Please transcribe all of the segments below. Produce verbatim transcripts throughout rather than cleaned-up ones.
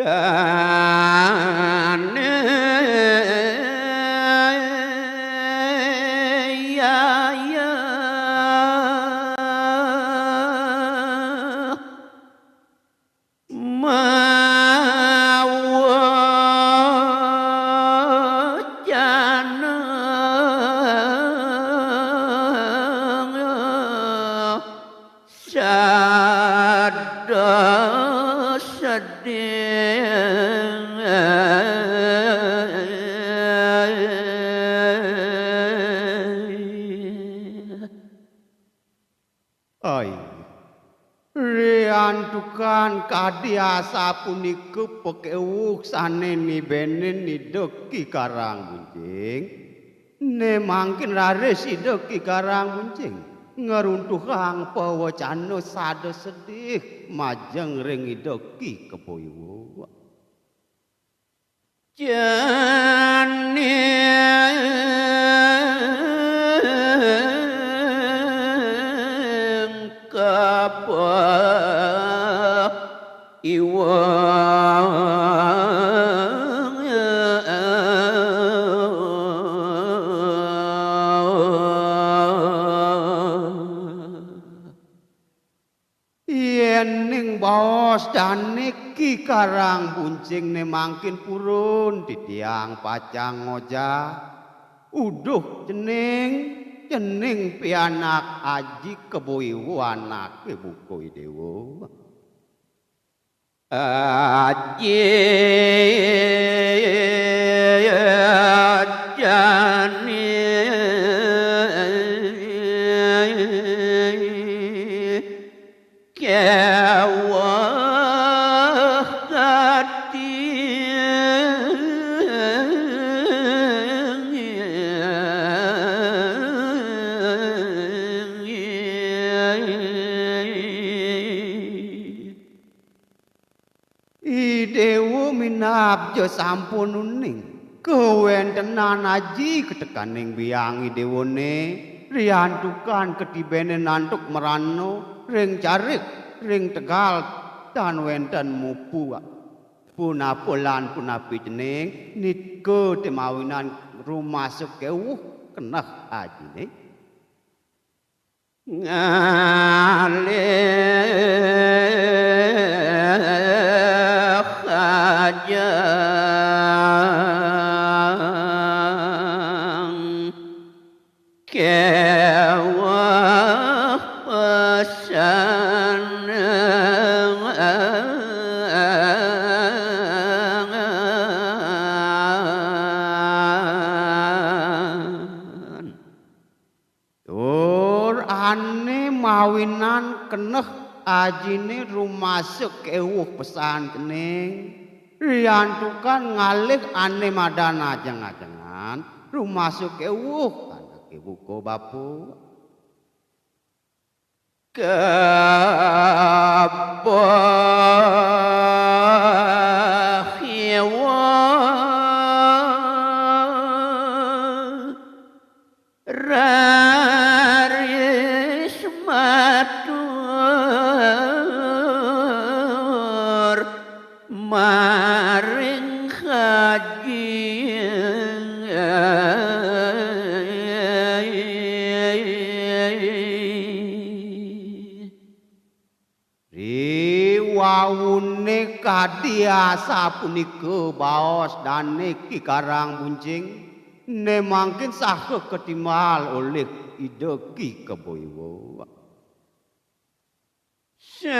Dane ya ya mawacana sada sedih. Ai, riantukan kadi asapunika pakéwuh sané nibenin Ida Ki Karang Buncing, né mangkin raris Ida Ki Karang Buncing ngruntuhang pawacana sada sedih majeng ring Ida Ki Kebo Iwa. Cening kapa iwang. Yéning baos dané Ki Karang Buncing né mangkin purun, titiang pacang ngojah. Uduh cening, cening pianak aji Kebo Iwa anaké buka Idéwa. Aji jani kéweh gati. Idéwa minab ja sampun uning, kawéntenan aji katekaning biang Idéwané, riantukan katibénin antuk mrana ring carik, ring tegal, tan wénten mupu punapa lan punapi cening, nika té mawinan rumasa kéwuh keneh ajiné. Ngalih ajeng kéweh pesan. Tur ané mawinan keneh ajiné rumasa kéwuh pesan cening, riantukan ngalih ané madan ajeng-ajengan, rumasa kéwuh anaké buka bapa. Kabeh iwa raris matur maring kaji. Riwauné kadi asapunika baos dané Ki Karang Buncing, né mangkin saha katimbal olih Ida Ki Kebo Iwa. Sampunang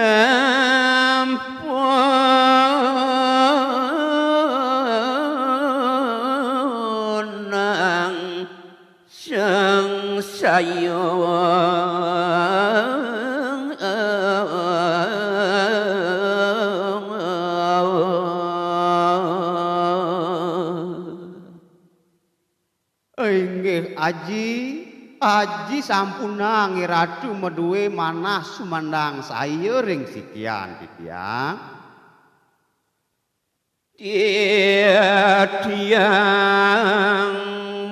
sangsaya. Inggih Aji, Aji sampunang Ratu madué manah sumandang saya ring sikian titiang. Titiang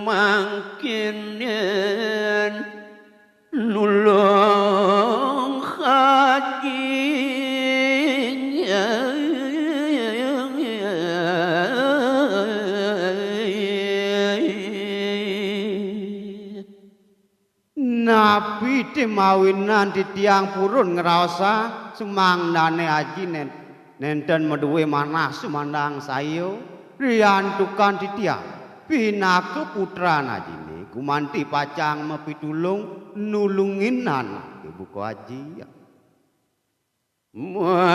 mangkin nulung Aji. Napi te mawinan titiang purun ngraosang, sumangdane aji nen-, nenten madué manah sumandang saya, riantukan titiang pinaka putran ajiné gumanti pacang mapitulung nulungin anaké buka aji. Mangruruh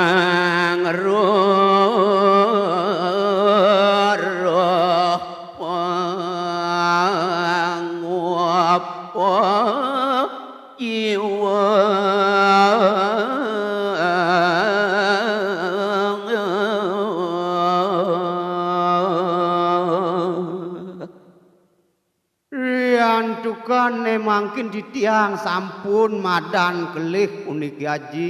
pangupa jiwa. Riantukan né mangkin titiang sampun madan kelih puniki aji,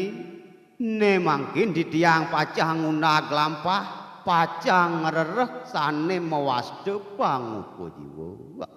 né mangkin titiang pacang ngundag lampah, pacang ngrereh sané mawasta pangupa jiwa.